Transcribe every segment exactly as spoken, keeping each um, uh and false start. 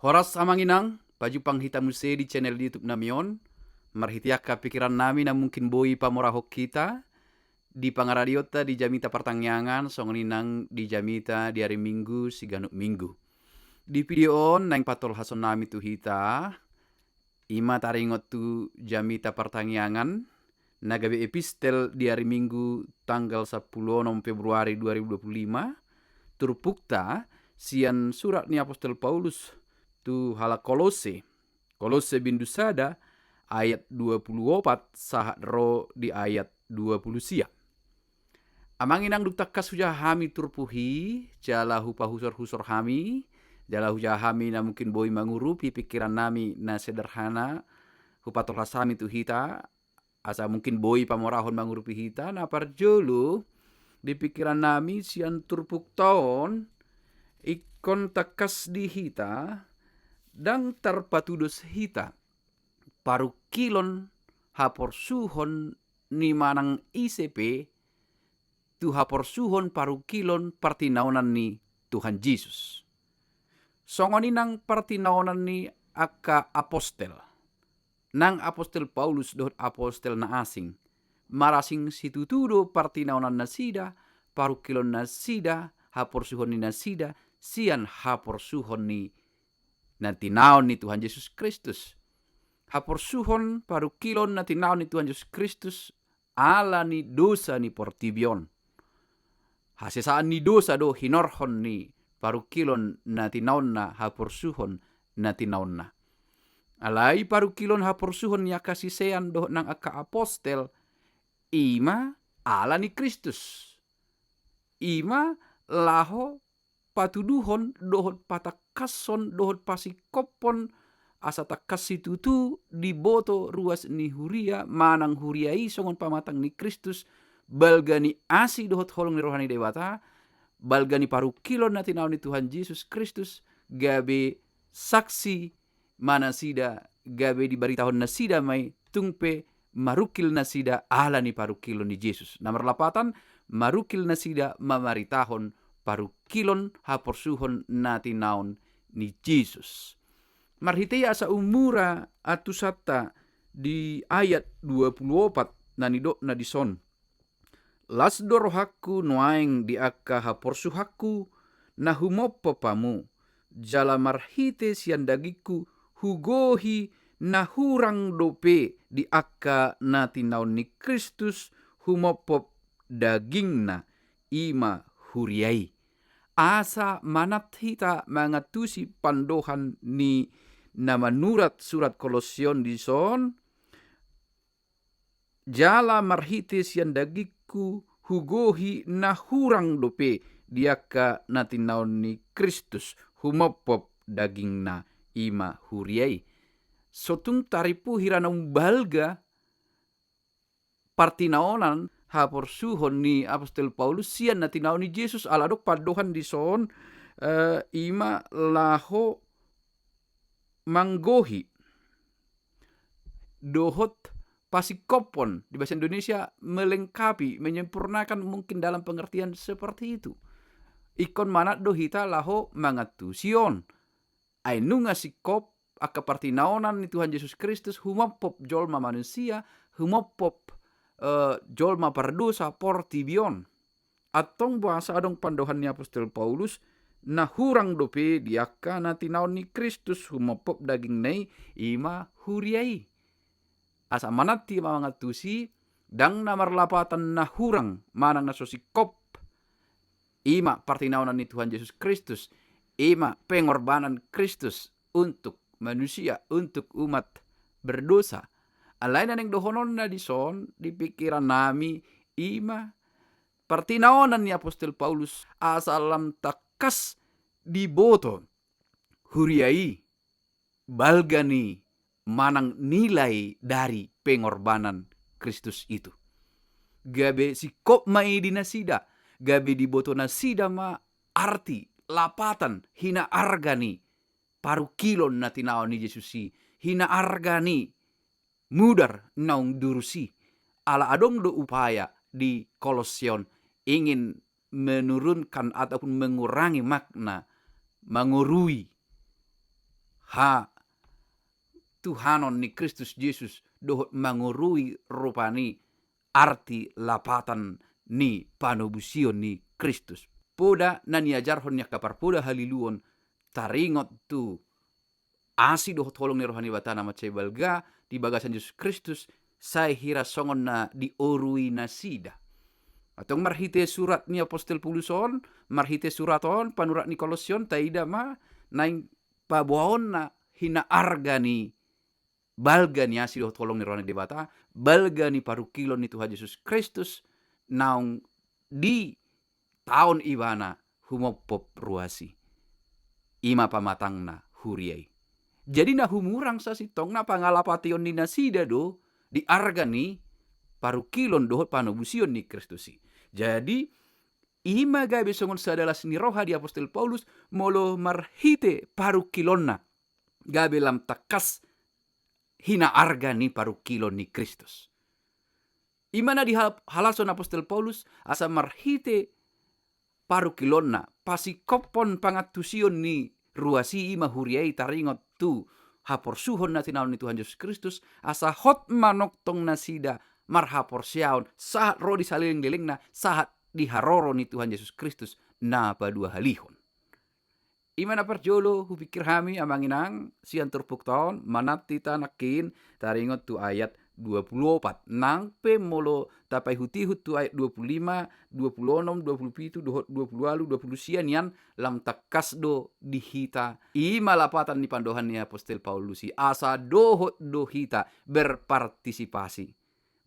Horas amang inang, pajumpang hita muse di channel YouTube nami on. Marhite angka pikiran nami na mungkin boi pamorahon hita di pangaradionta di jamita partangiangan, songon i nang di jamita di ari Minggu siganup Minggu. Di video on naeng patolhason nami tu hita, ima taringot tu jamita partangiangan na gabe epistel di ari Minggu tanggal sampulu onom Februari dua ribu dua pulu lima, turpukta sian surat ni apostel Paulus tu halak Kolose, Kolose bindu sada ayat dua pulu opat sahat ro di ayat dua pulu sia. Amang inang, dung tangkas hujaha hami turpuk i, jala hupahusorhusor hami, jala hujaha hami na mungkin boi mangurupi pikiran nami na sederhana, hupatolhas hami tu hita, asa mungkin boi pamorahon mangurupi hita. Na parjolo, di pikiran nami sian turpukta on, ingkon tangkas di hita, ndang tarpatudos hita parungkilon haporsuhon ni manang ise pe tu haporsuhon parungkilon partinaonan ni Tuhan Jesus. Songon i nang partinaonan ni angka apostel. Nang apostel Paulus dohot apostel na asing, marasing situtu do partinaonan nasida, parungkilon nasida, haporsuhon ni nasida sian haporsuhon ni na tinaon ni Tuhan Jesus Kristus. Haporsuhon parungkilon na tinaon ni Tuhan Jesus Kristus ala ni dosa ni portibi on. Hasesaan ni dosa do hinorhon ni parungkilon na tinaonna, haporsuhon na tinaonna. Alai parungkilon haporsuhon ni angka sisean dohot nang angka apostel, ima ala ni Kristus. Ima laho patuduhon dohot patangkashon dohot pasingkophon, asa tangkas situtu diboto ruas ni huria manang huria i songon pamatang ni Kristus, balga ni asi dohot holong ni roha ni Debata, balga ni parungkilon na tinaon ni Tuhan Jesus Kristus, gabe saksi ma nasida, gabe dibaritahon nasida ma i, tung pe marungkil nasida ala ni parungkilon ni Jesus. Na marlapatan, marungkil nasida mamaritahon parungkilon haporsuhon na tinaon ni Jesus. Marhite i asa umura antusanta di ayat dua pulu opat na nidokna dison. Las do rohangku nuaeng di angka haporsuhonku na humophop hamu, jala marhite sian dagingku hugohi na hurang dope di angka na tinaon ni Kristus humophop dagingna, ima huria i. Asa manat hita mangantusi pandohan ni na manurat surat Kolose on dison, jala marhite sian dagingku hugohi na hurang dope di angka na tinaon ni Kristus humophop dagingna, ima huria i. So tung tarimpu hira naung balga partinaonan haporsuhon ni apostel Paulus sian na tinaon ni Jesus, ala adong pandohan dison, eh, ima laho manggohi dohot pasingkophon, di bahasa Indonesia melengkapi, menyempurnakan, mungkin dalam pengertian seperti itu. Ingkon manat do hita laho mangantusi on. Ai nunga singkop angka partinaonan ni Tuhan Jesus Kristus humophop jolma manusia, humophop, eh, jolma pardosa portibi on. Antong boasa adong pandohan ni apostel Paulus, na hurang dope di angka na tinaon ni Kristus humophop dagingna i, ima huria i. Asa manat hita mangantusi, ndang na marlapatan na hurang manang na so singkop, ima partinaonan ni Tuhan Jesus Kristus, ima pengorbanan Kristus untuk manusia, untuk umat berdosa. Alai na naeng dohononna dison di pikiran nami, ima partinaonan ni apostel Paulus asa lam tangkas diboto huria i balga ni manang nilai dari pengorbanan Kristus itu. Gabe singkop ma i di nasida, gabe diboto nasida ma arti, lapatan, hinaarga ni parungkilon na tinaon ni Jesus i, hinaarga ni mudar naung durus i. Ala adong do upaya di Kolose on ingin menurunkan ataupun mengurangi makna, mangorui ha Tuhanon ni Kristus Jesus dohot mangorui rupani arti lapatan ni panobusion ni Kristus. Poda na niajarhon ni angka parpoda haliluon taringot tu asi dohot holong ni roha ni Debata na mansai balga di bagasan Jesus Kristus, sai hira songon na diorui nasida. Antong marhite surat ni apostel Paulus on, marhite surat on, panurat ni Kolose on, taida ma naeng paboaonna hinaarga ni balga ni asi dohot holong ni roha ni Debata, balga ni parungkilon ni Tuhan Jesus Kristus, naung ditaon ibana humophop ruas i. I ma pamatangna huria i. Jadi na humurang sasintongna pangalapation ni nasida do di arga ni parungkilon dohot panobusion ni Kristus i. Jadi i ma gabe songon sada las ni roha di apostel Paulus, molo marhite parungkilonna gabe lam tangkas hinaarga ni parungkilon ni Kristus. I ma na dihalashon apostel Paulus, asa marhite parungkilonna pasingkophon pangantusion ni ruas i, i ma huria i taringot tu haporsuhon na tinaon ni Tuhan Jesus Kristus, asa hot manongtong nasida marhaporseaon sahat ro di saleleng-lelengna, sahat di haroro ni Tuhan Jesus Kristus na paduahalihon. I ma na parjolo hupikir hami amang inang sian turpukta on, manat hita nangkin taringot tu ayat dua pulu opat. Nang pe molo tapaihut-ihut tu ayat dua pulu lima, dua pulu onom, dua pulu pitu dohot dua pulu ualu, dua pulu sia nian, lam tangkas do di hita i ma lapatan ni pandohan ni apostel Paulus i, asa dohot do hita berpartisipasi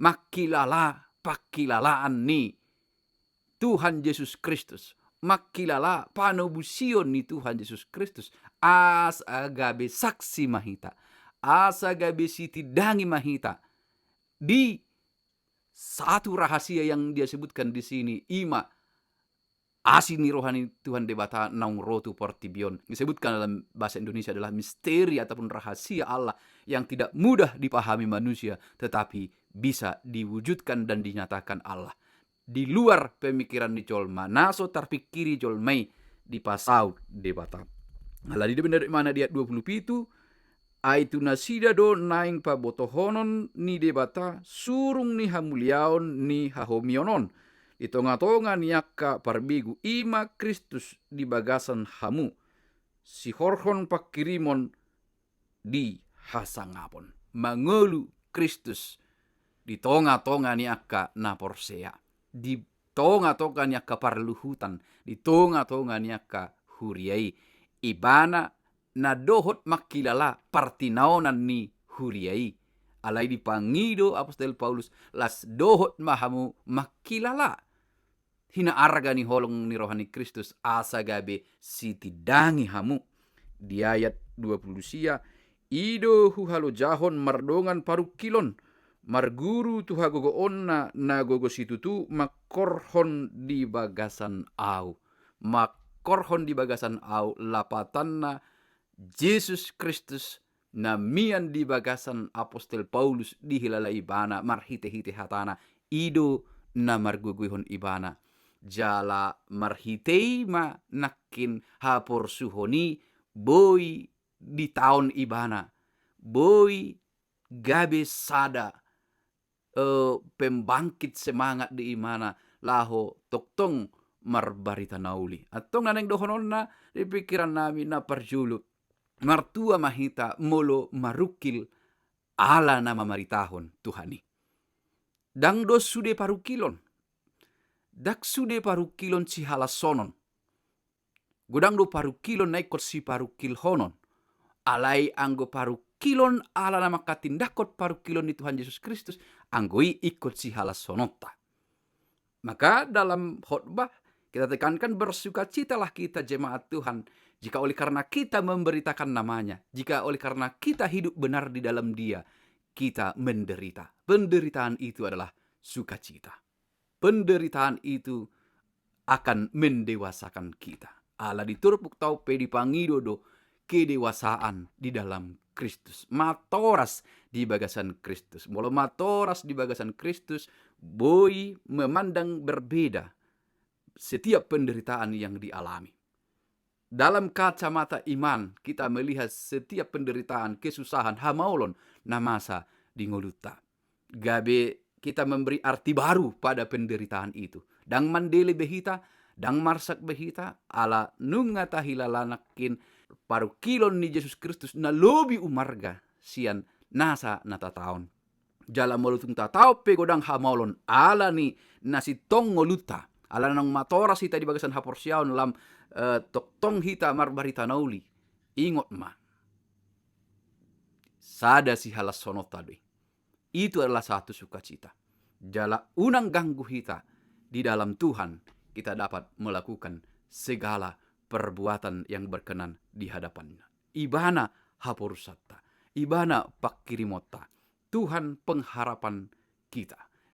mangkilala pangkilalaan ni Tuhan Jesus Kristus, mangkilala panobusion ni Tuhan Jesus Kristus, asa gabe saksi ma hita, asa gabe sitindangi ma hita di satu rahasia yang dia sebutkan di sini, i ma asi ni roha ni Tuhan Debata naung ro tu portibi on. Disebutkan dalam bahasa Indonesia adalah misteri ataupun rahasia Allah yang tidak mudah dipahami manusia, tetapi bisa diwujudkan dan dinyatakan Allah di luar pemikiran ni jolma, na so tarpingkiri jolma i dipasaut Debata. Alani i do bendar i ma na di ayat dua pulu pitu, ai tu nasida do naeng pabotohonon ni Debata surung ni hamuliaon ni hahomion on di tonga-tonga ni angka parbegu, i ma Kristus di bagasan hamu, sihorhon pangkirimon di hasangapon. Mangolu Kristus di tonga-tonga ni angka na porsea, di tonga-tonga ni angka parluhutan, di tonga-tonga ni angka huria i. Ibana na dohot mangkilala partinaonan ni huria i. Alai dipangido apostel Paulus, las dohot ma hamu mangkilala hinaarga ni holong ni roha ni Kristus, asa gabe sitindangi hamu. Di ayat dua pulu sia, i do huhalojahon mardongan parungkilon, marguru tu hagogoonna na gogo situtu, mangkorhon di bagasan au. Mangkorhon di bagasan au, lapatanna Jesus Kristus na mian di bagasan apostel Paulus, dihilala ibana marhite-hite hatana, i do na margogoihon ibana. Jala marhite i ma nangkin haporsuhon i boi ditaon ibana, boi gabe sada eh, pembangkit semangat di ibana laho tongtong marbarita na uli. Antong na naeng dohononna di pikiran nami na parjolo, martua ma hita molo marungkil ala na mamaritahon Tuhan i. Ndang do sude parungkilon, ndang sude parungkilon sihalashonon. Godang do parungkilon na ingkon siparungkilhonon. Alai anggo parungkilon ala na manghatindanghon parungkilon ni Tuhan Jesus Kristus, anggo i ingkon sihalashononta. Maka dalam khotbah kita tekankan, bersukacitalah kita jemaat Tuhan, jika oleh karena kita memberitakan namanya, jika oleh karena kita hidup benar di dalam Dia, kita menderita. Penderitaan itu adalah sukacita. Penderitaan itu akan mendewasakan kita. Ala di turpukta on pe dipangido do kedewasaan di dalam Kristus. Matoras di bagasan Kristus. Molo matoras di bagasan Kristus, boi memandang berbeda setiap penderitaan yang dialami. dalam kacamata iman kita melihat setiap penderitaan, kesusahan, hamaolon na masa di ngolunta. Gabe kita memberi arti baru pada penderitaan itu. Ndang mandele be hita, ndang marsak be hita, ala nunga tahilala nangkin parungkilon ni Jesus Kristus na lobi umarga sian nasa na tataon. Jala molo tung tataon pe godang hamaolon ala ni na sintong ngolunta, ala naung matoras hita di bagasan haporseaon lam, eh, tongtong hita marbarita na uli. Ingot ma, sada sihalashononta do i. Itu adalah satu sukacita. Jala unang ganggu hita, di dalam Tuhan kita dapat melakukan segala perbuatan yang berkenan di hadapan-Nya. Ibana haporusanta, Ibana pangkirimonta, Tuhan pengharapan kita.